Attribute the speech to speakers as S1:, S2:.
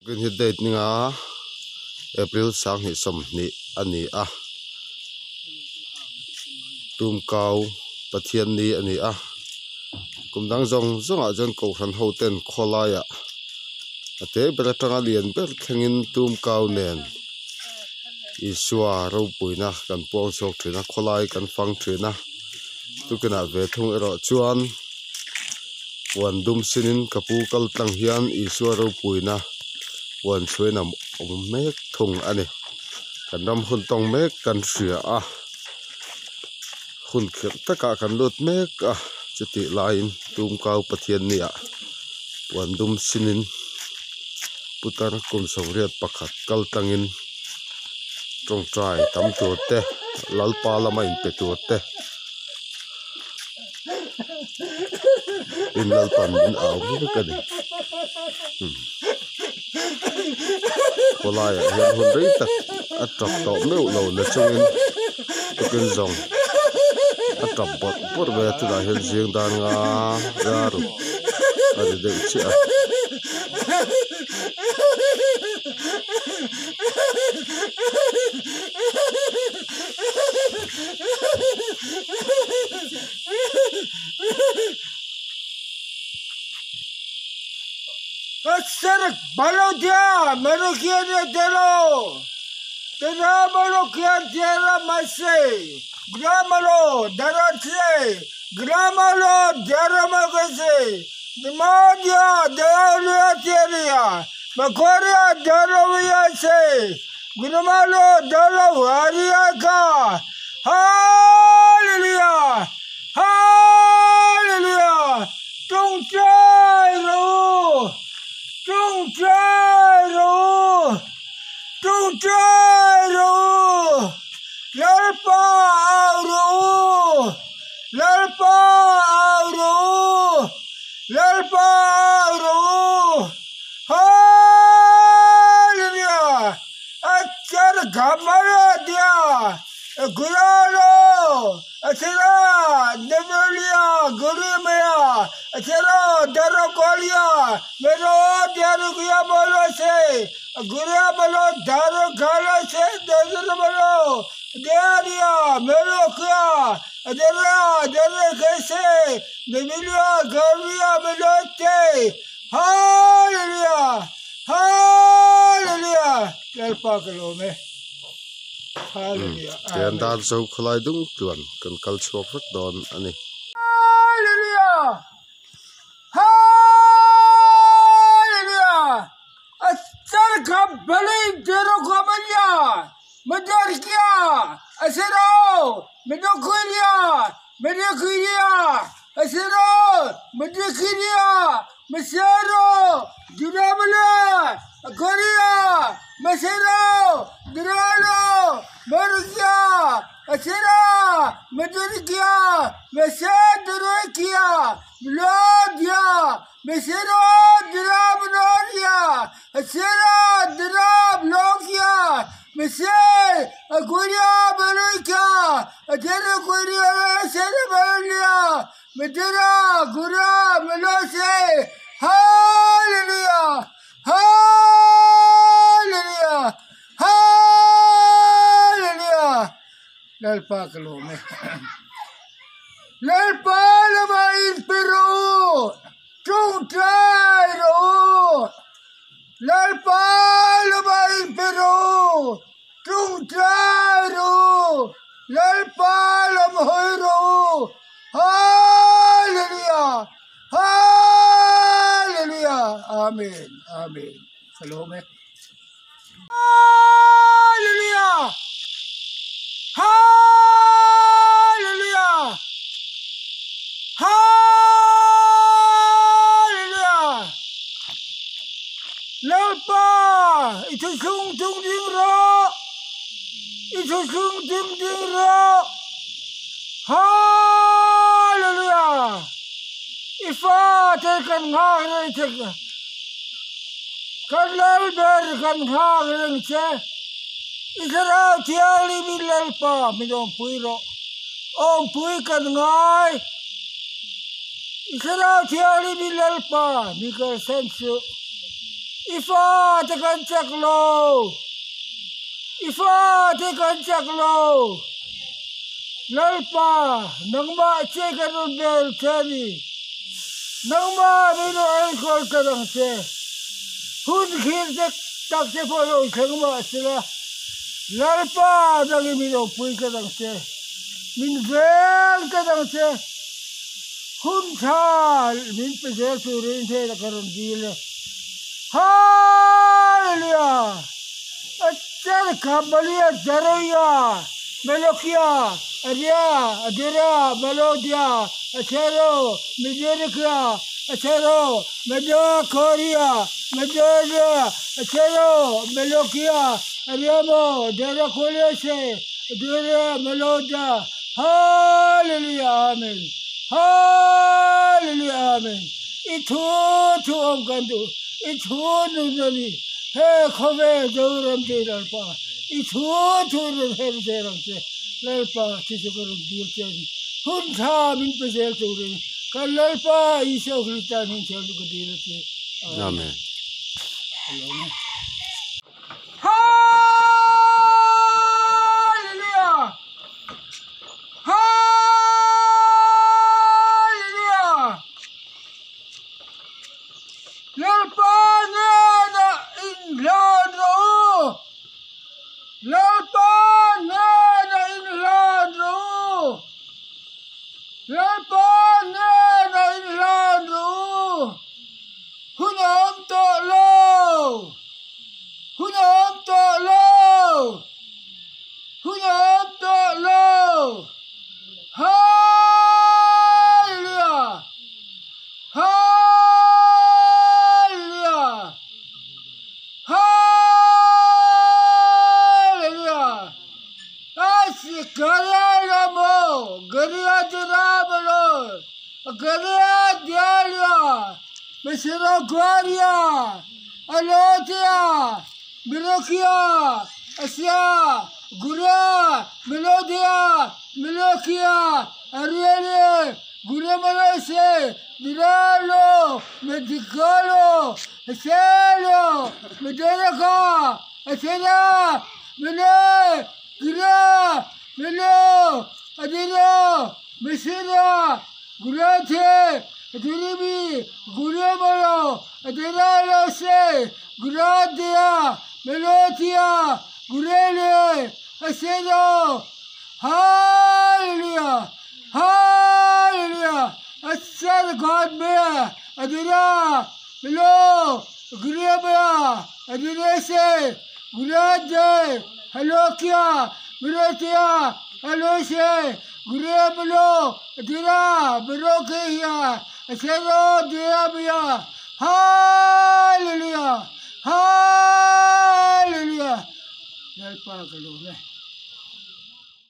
S1: Green hi date ninga April 2020 a ni a tumkau Pathian ni a ni a kum dang zawng zawngah chuan kohhran ho ten khawlaiah a te ber atanga lian ber thlengin tumkau nen Isua ropuina kan puang chhuak thin a khawlai kan fang thin a tukinah ve thung erawh chuan. Puan dum sinin ka pu kal tlang hian Isua ropuina puan chhuain a awm mek thung a ni. Kan ram hun tawng mek kan hria a, hun khirh takah kan lut mek a, chutih laiin Tumkau Pathian nia puan dum sinin putar kum sawmriat pakhat kal tlangin tawngtai tam tur te, Lalpa lama inpe tur te. In Lalpan min au mek a ni. Khawlaiah hian hun rei tak a tap tawh meuh lo na chungin tukin zawng a tap bawrh bawrh mai a tunah hian zing dan nga nga ruk a ri deuh chiah a.
S2: Serek balodia merokia delo. Tera tera mase. Gramalo daratse. Gramalo daramagase. Madia dalia teria. Makoria daravia se. Gramalo dalavariaka. Hallelujah. Hallelujah. Trung trai ro. Trung trai ro. Trung trai ro. Lalpa ro. Lalpa ro. Lalpa ro. Hallelujah. Achar ghamara dia. Guralo. Achara Nevelia Gurumaya. Achara Darakolia. Mero Darugia Bolo se. Guria Bolo Darukala se. Darubalo. Daria Merokia. Dara Darakese. Nevelia Guria Melote. Hallelujah. Hallelujah. Lalpa ka lawm e. Hallelujah.
S1: Tian dan zo khawlai dung tluan kan kal chhuak vek dawn a ni.
S2: Hallelujah. Hallelujah. Asar ka bali dero kamanya. Madarkia. Asero. Medokuria. Medokuria. Asero. Medokuria. Masero. Durabala. Korea. Masero. Duralo. Marukia. Asera. Madurkia. Masedrukia. Blodia. Masero. Drabnoria. Asera. Drablokia. Mase. Akuria Baruka. Atera Kuria Asera Barulia. Madura Gura Melose. Hallelujah. Hallelujah. Hallelujah. Lalpa ka lawm e. Lalpa lama inpiro. Tawngtai rawh. Lalpa lama inpiro. Tawngtai rawh. Lalpa lam hawi rawh. Hallelujah. Hallelujah. Amen. Amen. Ka lawm e. Hallelujah. Hallelujah. Hallelujah. Lalpa i thuthlung tung ding rawh. I thuthlung tung ding rawh. Hallelujah. I fate kan nghak reng che. Kan lal ber kan nghak reng che. I thlarau thianghlim in Lalpa min awmpui rawh. Awmpui kan ngai. I thlarau thianghlim in Lalpa min kalsan suh. I fate kan chak lo, i fate kan chak lo. Lalpa, nangmah che kan rawn bel che a ni. Nangmah min rawn enkawl ta dang che. Hun khir dek tak te pawh rawn thleng mah sela, Lalpa nangin min awmpui ta dang che. Min veng ta dang che. Hun tha min pe zel turin hnenah ka rawn dil e. Hallelujah! Acherka Malia Jaroia Melokia Aria Adira Melodia Achero Midirikia Achero Medokoria Medoria Achero Melokia Ariamo Derakolese Adira Meloda Hallelujah Amen Hallelujah Amen I thu thu awm kan duh I thu nun a ni he khawvel Zoram te Lalpa I thu thu rawn her zel ang che Lalpa thi chu ka rawn dil che a ni hun tha min pe zel turin kan Lalpa Isua Krista hming thiam chu ka dil a che
S1: Amen.
S2: Hallelujah! Hallelujah! Lalpa hnenah inhlan rawh u! Lalpa hnenah inhlan rawh u! Lalpa hnenah inhlan rawh u! Hun a awm tawh lo! Hun a awm tawh lo! Hun a awm tawh lo! Hallelujah! Hallelujah! Hallelujah! Asikaralamo, Gariadirabalo, Gariadialia, Misiraguaria, Alotia, Milokia, Asia, Guria, Melodia, Milokia, Ariele, Guremalese, Diralo, Medicalo, Selo, Mederica, Asena, Mele, Gira, Melo, Adira, Mesira, Gurate, Adiribi, Guremalo, Adiralose, Guradia, Melotia, Gurele, Aseno, Hallelujah, Hallelujah, Asar God me, Adira, Melo, Guremala, Adirese, Gurade, Halokia, Melotia, Alose, Guremalo, Adira, Melokia, Asero, Diabia, Hallelujah, Hallelujah. Lalpa ka lawm e.